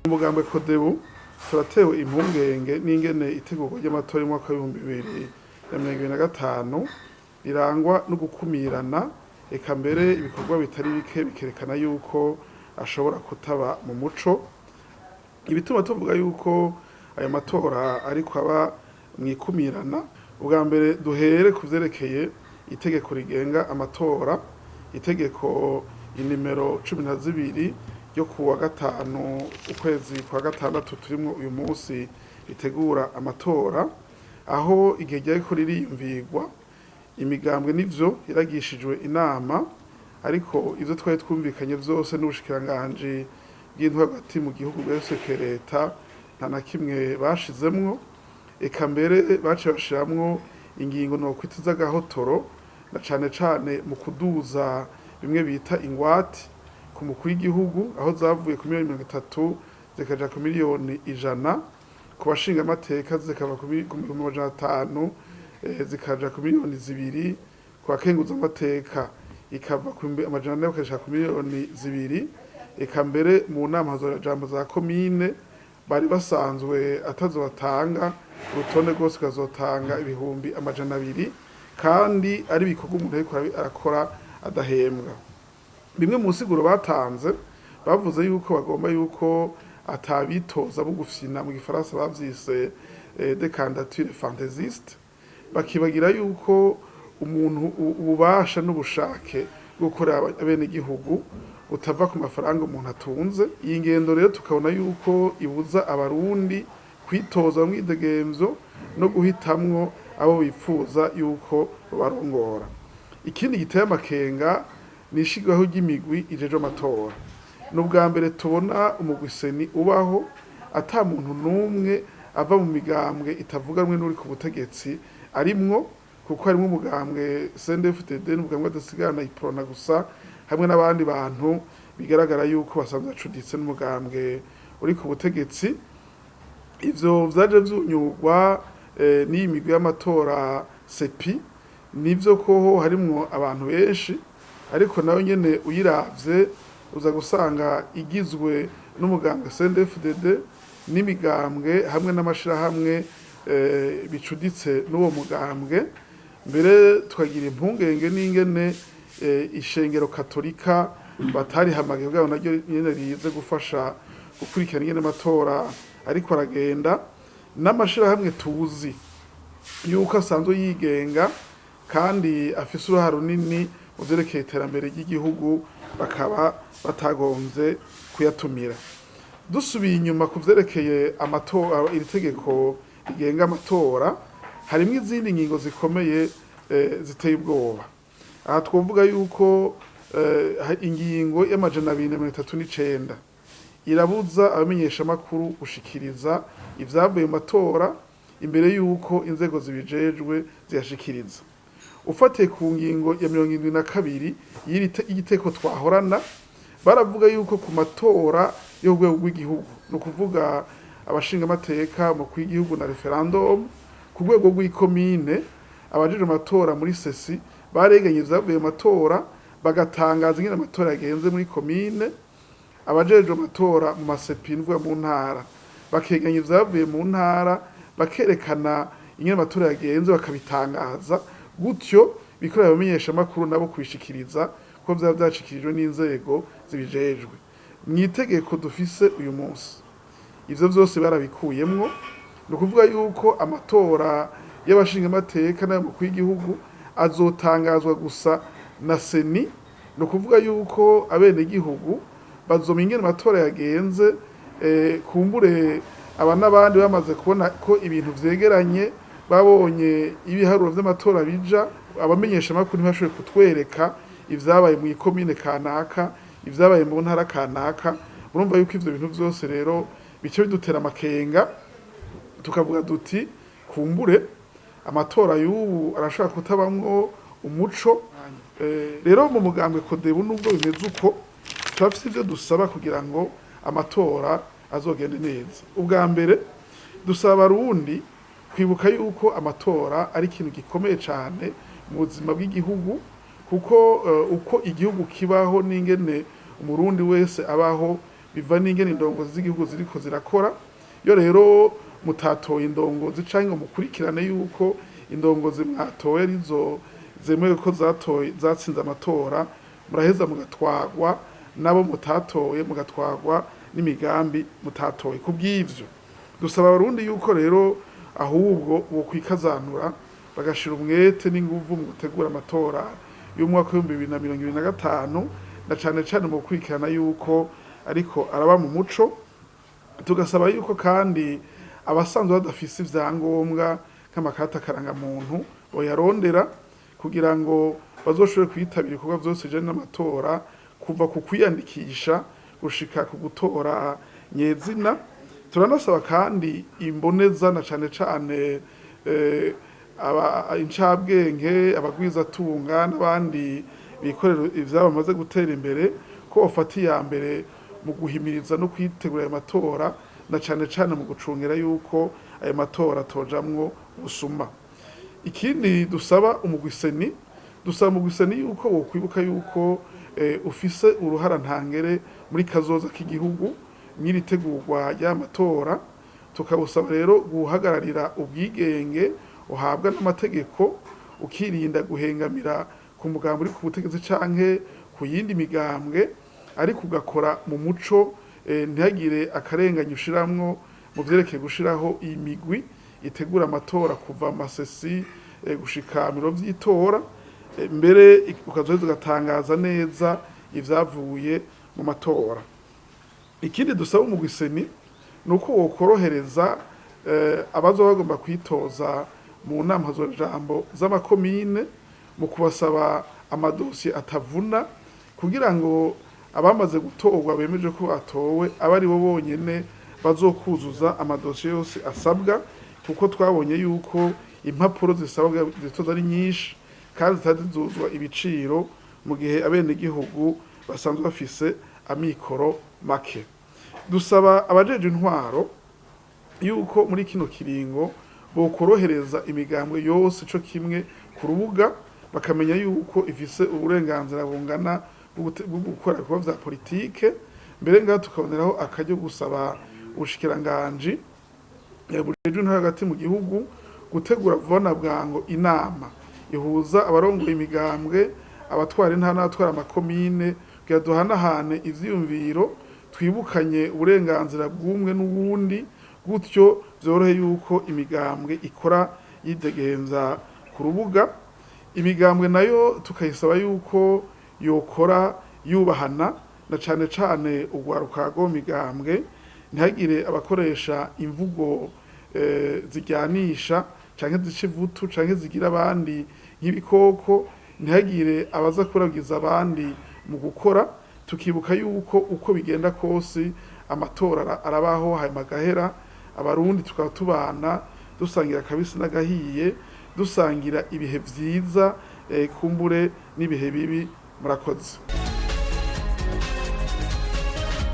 Umugambwe Kodebu turatewe impungenge n'ingene itegurwa ry'amatora y'umwaka w'2025 rirangwa no gukumirana, eka mbere ibikorwa bitari bike bikerekana yuko ashobora kutaba mu muco. Ibituma tuvuga yuko ayo matora ariko aba mwikumirana, ubwa mbere duhere ku vyerekeye itegeko rigenga amatora, itegeko inimero 12 ryo kuwa 5 ukwezi kwa 6 turimwo uyu munsi ritegura amatora, aho igihe ryariko ririyumvirwa imigambwe nivyo yaragishijwe inama, ariko ivyo twari twumvikanye vyose n'ubushikiranganji bw'intwaro hagati mu gihugu bwerekeye leta nta na kimwe bashizemwo. Eka mbere baciye bashiramwo ingingo nokwita z'agahotoro, na cane cane mu kuduza bimwe bita ingwate ku mukuru w'igihugu, aho zavuye ku miliyoni 30 zikaja ku miliyoni 100, ku bashingamateka zikava ku 500,000 zikaja ku miliyoni 2, ku bakenguzamateka ikava ku 400 bakaja ku miliyoni 2. Eka mbere mu nama jambo za komine bari basanzwe atazo batanga, urutonde rwose ukazotanga 200,000, kandi ari ibikorwa umuntu ariko arakora adahembwa. Bimwe mu nsiguro batanze, bavuze yuko bagomba yuko atabitoza bugufyina, mu gifaransa bavyise des candidatures fantaisistes, bakibagira yuko umuntu ububasha n'ubushake bwo gukorera abenegihugu butava ku mafaranga umuntu atunze. Iyi ngendo rero tukabona yuko ibuza abarundi kwitoza mu mwidegemvyo no guhitamwo abo bipfuza yuko barongora. Ikindi giteye amakenga ni ishirwaho ry'imigwi ijejwe amatora. Ni ubwa mbere tubona umugwi CENI ubaho ata muntu n'umwe ava mu migambwe itavuga rumwe n'uri ku butegetsi arimwo, kuko harimwo umugambwe CNDD-FDD n'umugambwe Adasigana Iprona gusa, hamwe n'abandi bantu bigaragara yuko basanzwe bacuditse n'umugambwe uri ku butegetsi. Ivyo vyaje vyunyurwa n'iyi migwi y'amatora CEPI. Nivyo koho harimwo abantu benshi, ariko nayo nyene uyiravye uza gusanga igizwe n'umugambwe CNDD-FDD n'imigambwe hamwe n'amashirahamwe bicuditse n'uwo mugambwe. Mbere tukagira impungenge n'ingene ishengero katolika batarihamagaye kugira ngo naryo nyene rize gufasha gukurikirana ingene amatora ariko aragenda, n'amashirahamwe tuzi yuko asanzwe yigenga kandi afise uruhara runini mu vyerekeye iterambere ry'igihugu, bakaba batagomvye kuyatumira. Dusubiye inyuma ku vyerekeye amatora, iri tegeko rigenga amatora harimwo izindi ngingo zikomeye ziteye ubwoba. Aha twovuga yuko ingingo y'239 irabuza abamenyeshamakuru gushikiriza ivyavuye mu matora imbere yuko inzego zibijejwe ziyashikiriza. Ufatiye ku ngingo ya 72 y'igiteko twahorana, baravuga yuko ku matora yo ku rwego rw'igihugu, ni ukuvuga abashingamateka, umukuru w'igihugu na referendum, ku rwego rw'ikomine abajejwe amatora muri CECI bareganye ivyavuye mu matora, bagatangaza ingene amatora yagenze muri komine. Abajejwe amatora mu masepi, mvuga mu ntara, bakeganya ivyavuye mu ntara, bakerekana ingene amatora yagenze, bakabitangaza gutyo, bikorera abamenyeshamakuru nabo kubishikiriza ko vyaba vyashikirijwe n'inzego zibijejwe. Mw'itegeko dufise uyu munsi ivyo vyose barabikuyemwo. Ni ukuvuga yuko amatora y'abashingamateka n'ay'umukuru w'igihugu azotangazwa gusa na CENI. Ni ukuvuga yuko abenegihugu bazomenya ingene amatora yagenze kumbure aba n'abandi bamaze kubona ko ibintu vyegeranye, babonye ibiharuro vy'amatora bija. Abamenyeshamakuru ntibashoboye kutwereka ivyabaye mu ikomine kanaka, ivyabaye mu ntara kanaka. Urumva yuko ivyo bintu vyose rero bice bidutera amakenga, tukavuga duti kumbure amatora y'ubu arashobora kutabamwo umuco. Rero mu mugambwe Kodebu, nubwo bimeze uko, turafise ivyo dusaba kugira ngo amatora azogende neza. Ubwa mbere dusaba abarundi kwibuka yuko amatora ari ikintu gikomeye cane mu buzima bw'igihugu, kuko uko igihugu kibaho n'ingene umurundi wese abaho Biva n'ingene indongozi z'igihugu ziriko zirakora. Iyo rero mutatoye indongozi canke ngo mukurikirane yuko indongozi mwatoye arizo zemewe ko zatoye, zatsinze amatora, muraheza mugatwagwa nabo mutatoye, mugatwagwa n'imigambi mutatoye. Kubw'ivyo dusaba Abarundi yuko rero ahubwo bokwikazanura, bagashira umwete n'inguvu mu gutegura amatora y'umwaka w'2025, na cane cane mu gukurikirana yuko ariko araba mu muco. Tugasaba yuko kandi abasanzwe badafise ivyangombwa nk'amakarata karangamuntu boyarondera, kugira ngo bazoshobore kwitabira ibikorwa vyose bijanye n'amatora, kuva ku kwiyandikisha gushika ku gutora nyezina. Turanasaba kandi imboneza, na cane cane incabwenge, abagwizatunga n'abandi bikorera ivyabo bamaze gutera imbere, ko bafata iya mbere mu guhimiriza no kwitegura ayo matora, na cane cane mu gucungera yuko ayo matora atojamwo busuma. Ikindi dusaba umugwi CENI, dusaba umugwi CENI yuko wokwibuka yuko ufise uruhara ntangere muri kazoza k'igihugu mw'iritegurwa ry'amatora. Tukawusaba rero guhagararira ubwigenge uhabwa n'amategeko, ukirinda guhengamira ku mugambi uri ku butegetsi canke ku yindi migambwe, ariko ugakora mu muco, ntihagire akarenganyo ushiramwo mu vyerekeye gushiraho imigwi itegura amatora, kuva amasesi gushika biro vy'itora, mbere ukazoheza ugatangaza neza ivyavuye mu matora. Ikindi dusaba umugwi CENI ni uko wokorohereza abazoba bagomba kwitoza mu nama jambo z'amakomine, mu kubasaba amadosiye atavuna, kugira ngo abamaze gutorwa bemeje ko batowe abe ari bo bonyene bazokuzuza amadosiye yose asabwa, kuko twabonye yuko impapuro zisabwa zitoza ari nyinshi kandi zitazizuzwa ibiciro, mu gihe abenegihugu basanzwe bafise amikoro make. Dusaba abajeje intwaro yuko muri kino kiringo bokorohereza imigambwe yose co kimwe ku rubuga, bakamenya yuko ifise uburenganzira bungana bwo gukora ibikorwa vya politike. Mbere ngaho tukaboneraho akaryo gusaba ubushikiranganji bujejwe intwaro hagati mu gihugu gutegura vuba na bwango inama ihuza abarongoye imigambwe, abatwara intara n'abatwara amakomine, kugira duhanahane ivyiyumviro, twibukanye uburenganzira bw'umwe n'uwundi, gutyo vyorohe yuko imigambwe ikora yidegemvya ku rubuga. Imigambwe nayo tukayisaba yuko yokora yubahana, na cane cane urwaruka rwo migambwe, ntihagire abakoresha imvugo zijyanisha canke zica ivutu canke zigira abandi nk'ibikoko, ntihagire abaza kuragiza abandi mu gukora. Tukibuka yuko uko bigenda kose amatora arabaho hanyuma agahera, Abarundi tukaba tubana dusangira akabisi n'agahiye, dusangira ibihe vyiza, kumbure n'ibihe bibi. Murakoze.